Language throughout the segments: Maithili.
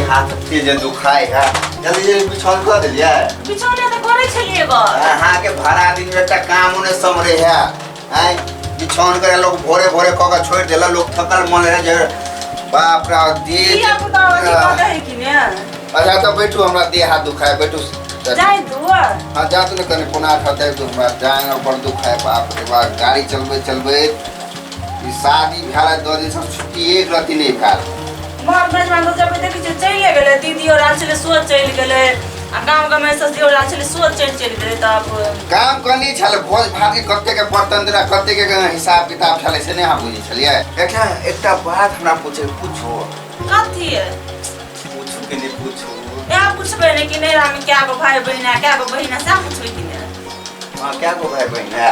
हाथ एते जे दुखाय है। जल्दी जल्दी बिछौन कऽ देलियै? बिछौना तऽ करै छलियै बस। अहाँके भरा दिन में एकटा काम ओने समरे है। आँय, बिछौन करे लोग भोरे भोरे कऽ के छोड़ि देला, लोग थकल मन रहे जे बाप रे देह। धिया पुता अथी कऽ दै कि ने। अच्छा तऽ बैठू, हमरा देह हाथ दुखाय, बैठू। जाय तू। हाँ जा तू ने, कनि 7:45 जाय तू, हमरा जांग बड़ दुखाय। बाप रे बाप, गाड़ी चलबैत चलबैत ई शादी भेल 10 दिन से छुट्टी एक रत्ती नहि भेल। मर मेजबान तऽ जब देखै छियै चलिए गेलै, दीदी और आयल छलै सो चलि गेलै, आ गाँव गाँवमे ससुर आयल छलै सो चलि चलि गेलै। तब काम कनी छल, भोज भात के कते के बर्तन देना, कते के हिसाब किताब छलै से नहि अहाँ बुझै छलियै। एकटा एकटा बात हमरा पूछे, पूछू? कथी है? पूछू कि नहि पूछू? यहाँ पूछबै ने कि नैहरा में क्या गो भाई बहिन है, क्या गो बहिन है, सएह पूछबै कि ने? हाँ, क्या गो भाई बहिन है?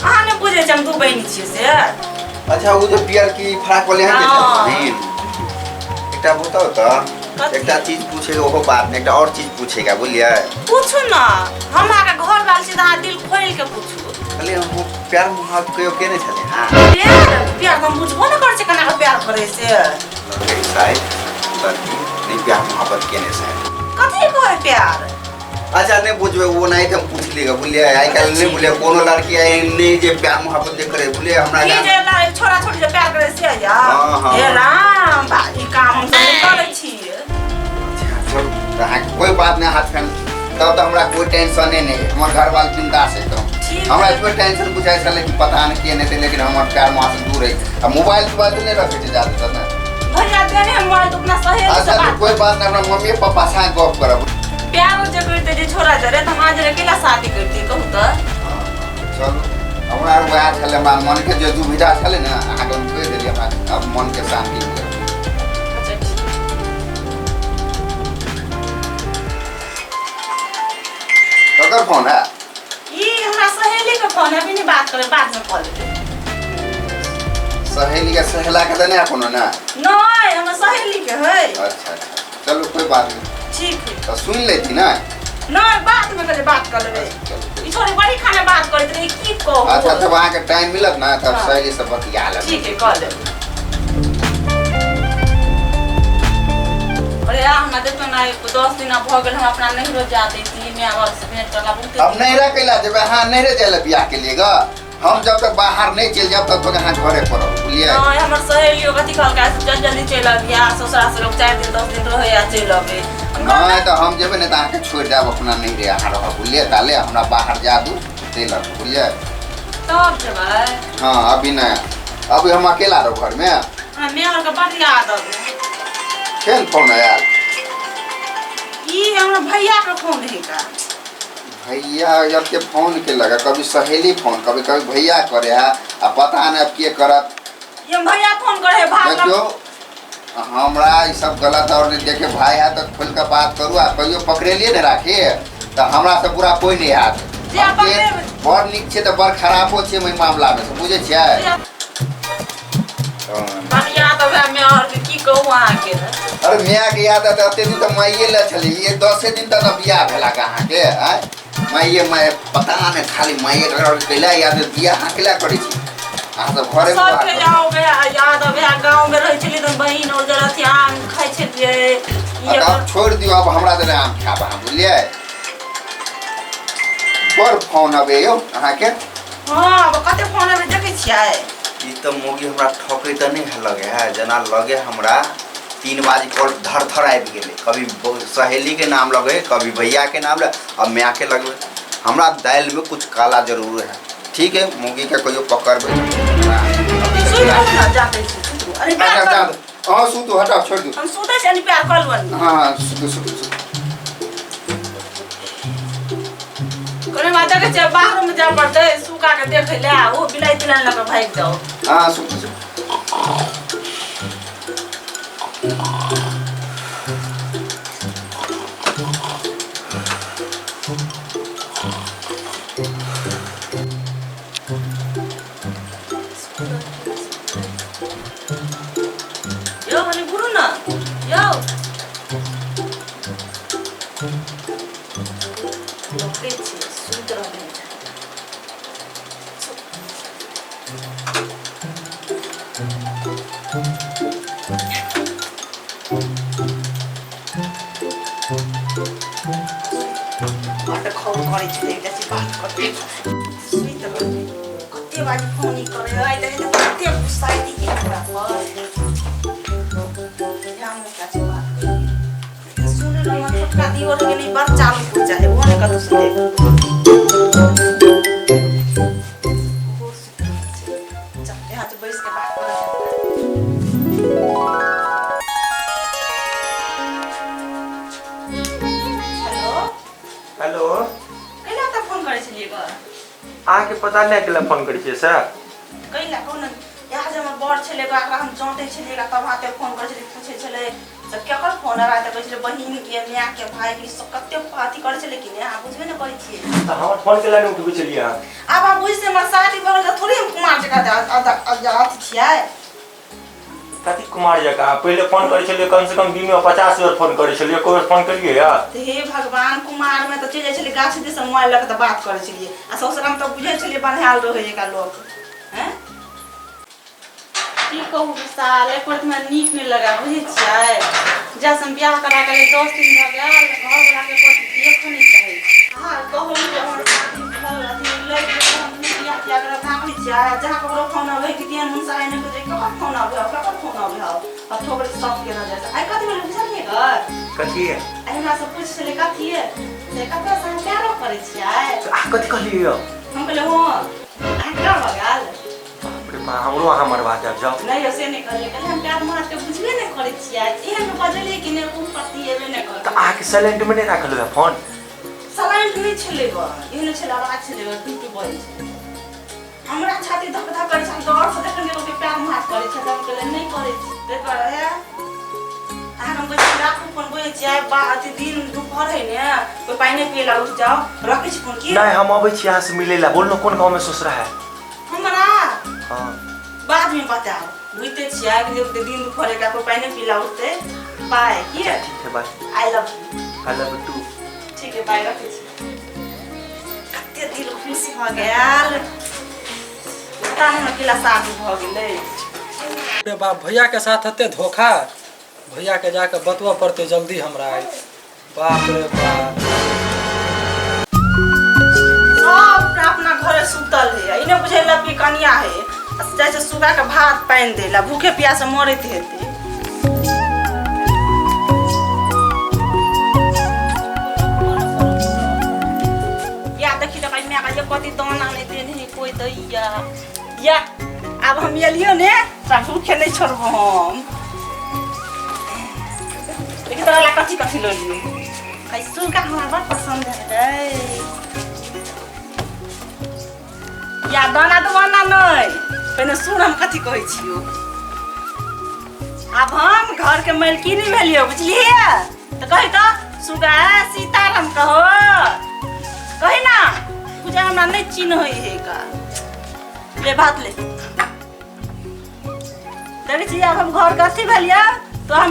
अहाँ नहि बुझै छियै हम दू बहिन छियै से। अच्छा, ओ जे पियर की फ्राक वाले हैं जे हाँ। बहिन, एकटा बताउ तऽ। कथी? एकटा चीज पूछेगा, ओहो बात नहि, एकटा और चीज पूछेगा, बुझलियै? पूछू ने, हम अहाँके घर वाल छी तऽ अहाँ दिल खोलि के पूछू। कहलियै हम प्यार मोहब्बत कहियो केने छलै? हाँ प्यार? प्यार तऽ हम बुझबो ने करै छियै केना कऽ प्यार करै से। लड़के शायद लड़की नहीं प्यार मोहब्बत केने शायद। कथी कहै प्यार? अच्छा नहीं बुझबे, वो नहीं तो हम पूछ लेगा, बुझलियै? आइ काल्हि नहीं बुझलियै, कोनो लड़की आइ नहीं जे प्यार मोहब्बत जे करे, बुझलियै? हमरा की जे छोरा छोरी जे प्यार करे से या? हाँ, हाँ। हे राम, ई काम हम सब नहि करै छी। अच्छा, चलू तऽ अहाँके कोई बात नहीं, हाथ फेन तब तऽ हमरा कोई टेंशने नहीं है, हमर घर वाल बिंदास एकदम। ठीक हमरा है। एतबे टेंशन बुझाइ छलै कि पता नहि के नहि, लेकिन हमर प्यार वहाँ से दूर है। आ मोबाइल तोबाइल तऽ नहि रखै छै जादा तऽ ने? भैया देने हम मोबाइल तऽ अपना सहेली से अच्छा बात। कोई बात नहीं, हमरा मम्मी पापा से गप करब। प्यारो जे करते जे छोरा जरे तऽ हम आज केला शादी करती, कहू तऽ? चलू, हमरा आर वएह छलै, हमरा मनके जे दुविधा छलै ने, अहाँके हम कहि देलियै, हमरा अब मनके शान्ति मिलल। अच्छा ठीक। ककर फोन है? ई हमरा सहेली के फोन है, अभी नहीं बात करे, बाद में कॉल लेबै। सहेली के सहेला के तऽ नहि कोनो ने? नहीं, हमर सहेली के है। अच्छा अच्छा, चलू कोई बात नहीं। ठीक है। तऽ सुनि लेती ने। नहीं, बाद में करे बात कर लेबै। चलू। ई छोरी बड़ी खाना बात करैत रही, की कहू। अच्छा, तब अहाँके टाइम मिलत ने तब हाँ। सहेली से बतिया लेब। ठीक है, कऽ लेबै। अरे आ हमरा देखो ना, 10 दिन भऽ गेल, हम अपना नैहरो जा दैती, माय बाप से भेंट करला बहुते। अब नैहरा कैला जेबै अहाँ? नैहरे जाय लए बियाह के लिए ग? हम जब तक बाहर नहीं चलि जायब तब तक अहाँ घरे पर रहू, बुझलियै? नहीं, हमर सहेलियो कथी कहलकै, जल्दी जल्दी चलि अबिहा, ससुरा से लोग 4 दिन 10 दिन रहै आ चलि अबै। नहीं तऽ हम जेबै ने तऽ अहाँके छोड़ि देब अपना नैहरे, अहाँ रहब, बुझलियै? ताले हमरा बाहर जा दू ताहि लऽ कऽ, बुझलियै? तब जेबै। हाँ, अभी नहीं, अभी हम अकेला रहब घरमे। हमरा माय आरके बड याद अबै। केहन फोन आयल? ई हमरा भैया के फोन है का। भैया जब के फोन के लगा, कभी सहेली फोन, कभी कभी भैया करे है, आ पता नहीं अब के करत। ये भैया फोन करे है, भाग। देखियो, हमरा ई सब गलत और नहीं देखे भाई है तऽ खोल के बात करू, आ कहियो पकड़ेलिए ने राखी तऽ हमरा से बुरा कोई नहीं हैत। जे पकड़ेबै। बड़ नीक छै तऽ बड़ खराबो छै ओहि मामलामे से, बुझै छियै? बड याद अबै माय आरके, की कहू अहाँके। अरे माय के याद आता, एते दिन तऽ माइए लए छलै, ये 10 दिन तक बियाह भेला अहाँके। आँय, माइए माय, पता नहि खाली माइए कैला याद, बियाह अहाँ कैला करै छी? अहाँ सब घरे सबके जाओ याद अबै। गाँव में रहै छलियै तऽ बहिन और जे रहथिन, आम खाइ छलियै ई। आब छोड़ि दियौ, आब हमरा देने आम खायब अहाँ, बुझलियै? बड़ फोन अबै यौ अहाँके। हँ, आब कते फोन अबै देखै छियै। ई तऽ मौगी हमरा ठकै तऽ नहि लगे है, जेना लगे हमरा 3 बाजी कॉल धर धर आबि गेलै, कभी सहेली के नाम लगे, कभी भैया के नाम लगे, अब माय के लगबै। हमरा दालि में कुछ काला जरूर है। ठीक है, मौगी के कहियो पकड़बै। सुति रहू ने, जाके सुतू। अरे प्यार अच्छा करू। अहाँ सुतू, हटाओ, छोड़ि दू। हम सुतै छी, प्यार कर लू। हाँ हाँ, सुतू सुतू सुतू। कोनो बात देखै छियै, बाहरोमे जाय पड़तै सुगा के देखै लए, ओ बिलाइ तिलाइ लऽ कऽ भागि जाउ। हाँ, सुतू सुतू। यौ कनि घुरू ने यौ, लगै छै सुति रहलै। छलै जाइ छी बात करबै सुति रहलै कते बाजी फोन ई करै है तऽ कते गुस्सा अयतै कि हमरा पर ध्यान नहि छै बात करै सुनै लए हमर छोटका दियोर के नहि बड़ चालू पूजा है ओ नहि कतौ सुनै ओहो सुति रहल छै चल यहाँ से बैस के बात करै हेलो हेलो कैला तऽ फोन करै छलियै ग अहाँके पता नहि केला फोन करै छियै सर कैला कोन यहाँ जे हमर बड़ छलै ग एकरा हम जँटै छलियै ग तब हाथे फोन करै छलियै पूछै छलै से केकर फोन आबै तऽ कहै छलै बहिन के माय के भाय के सब कते अथी करै छलै कि नहि अहाँ बुझबे नहि करै छियै तऽ हमर फोन केला नहि उठबै छलियै अहाँ आब अहाँ बुझि से हमर शादी भऽ गेल तऽ थोड़े हम कुमार जकाँ अथी छियै कथी कुमार जकाँ पहिले फोन करै छलियै कम से कम दिनमे 50 बेर फोन करै छलियै एको बेर फोन केलियै यऽ तऽ हे भगवान कुमारमे तऽ चलि जाइ छलियै गाछ दिस मोबाइल लऽ कऽ तऽ बात करै छलियै आ ससुरामे तऽ बुझै छलियै बन्हायल रहै एका लोक हैं की कहू विशाल एको रति हमरा नीक नहि लगा बुझै छियै जब हम बियाह करा के 10 दिन भऽ गेल घरवलाके एको रति देखऽ नहि चाहै अहाँ कहू जे हमर शादी भऽ अथी लागि गेल हम नहि बियाह तियाह करब राखै छियै जहाँ ककरो फोन अबै कि तेहन मुनसा एने कहै ककर फोन अबै हौ ककर फोन अबै हौ आ ठोकरे सबके नजर से आइ कथी भेलै बुझलियै ग कथी आइ हमरा सब पूछै छलै कथी से ककरा से अहाँ प्यारो करै छियै अहाँ कथी कहलियै यौ हम कहलियै हँ अहाँ केना भऽ गेल बाप रे बा हमरो अहाँ मरबा देब जाउ नहि यौ से नहि कहलियै कहलियै हम प्यार मारके बुझबे नहि करै छियै एहन बजलियै कि नहि ओ पति एबे नहि तऽ करबै अहाँके साइलेंटमे नहि राखल हुए फोन साइलेंट नहि छलै ग एहन छलै आवाज छलै ग टू टू बजै छलै हमरा छाती धक धक करै छै हम डर से देखलियै लोकके पैर हाथ करै छै तऽ हम कहलियै नहि करै छी ताहि दुआरे हे अहाँके हम कहै छी राखू फोन बुझै छियै बा अथी दिन दुपहर है ने कोइ पानि पियै लए उठि जाउ रखै छी फोन की नहीं हम अबै छी अहाँ से मिलै ला बोलनो कोन गाँव में ससुरा है हमरा हाँ बादमे बताउ बुझिते छियै कि जे दिन दुपहर एकरा कोइ पानि पी लए उठतै बाय की ठीक है bye I love you I love you too ठीक है बाय रखै छी कते दिल खुश भऽ गेल पता नहि हमरा केला शादी भऽ गेलै रे बाप भैया के साथ एते धोखा भैया के जाके बतबऽ पड़तै जल्दी हमरा आइ बाप रे बाप सब अपना घरे सुतल है ई नहि बुझेलक कि कनिया है जाइ छै सुगा के भात पानि दै लए भूखे प्यासे मरैत हेतै या देखी तऽ माय के कथी दाना नहि देने है कोइ दैया या आब हम एलियो ने तऽ भूखे नहि छोड़बो हम देखी तोरा ला कथी कथी लऽ लियो है सुगा हमरा बड़ पसन्द है या दाना दुआना नहि पहिने सुन हम कथी कहै छियौ आब हम घरके मालकिनी भेलियौ बुझलियै तऽ कही तऽ सुगा सीताराम कहो कही ना पूजा हमरा नहि चिन्है है का ले भात ले देखै छी आब हम घरके अथी भेलियै तो हमरा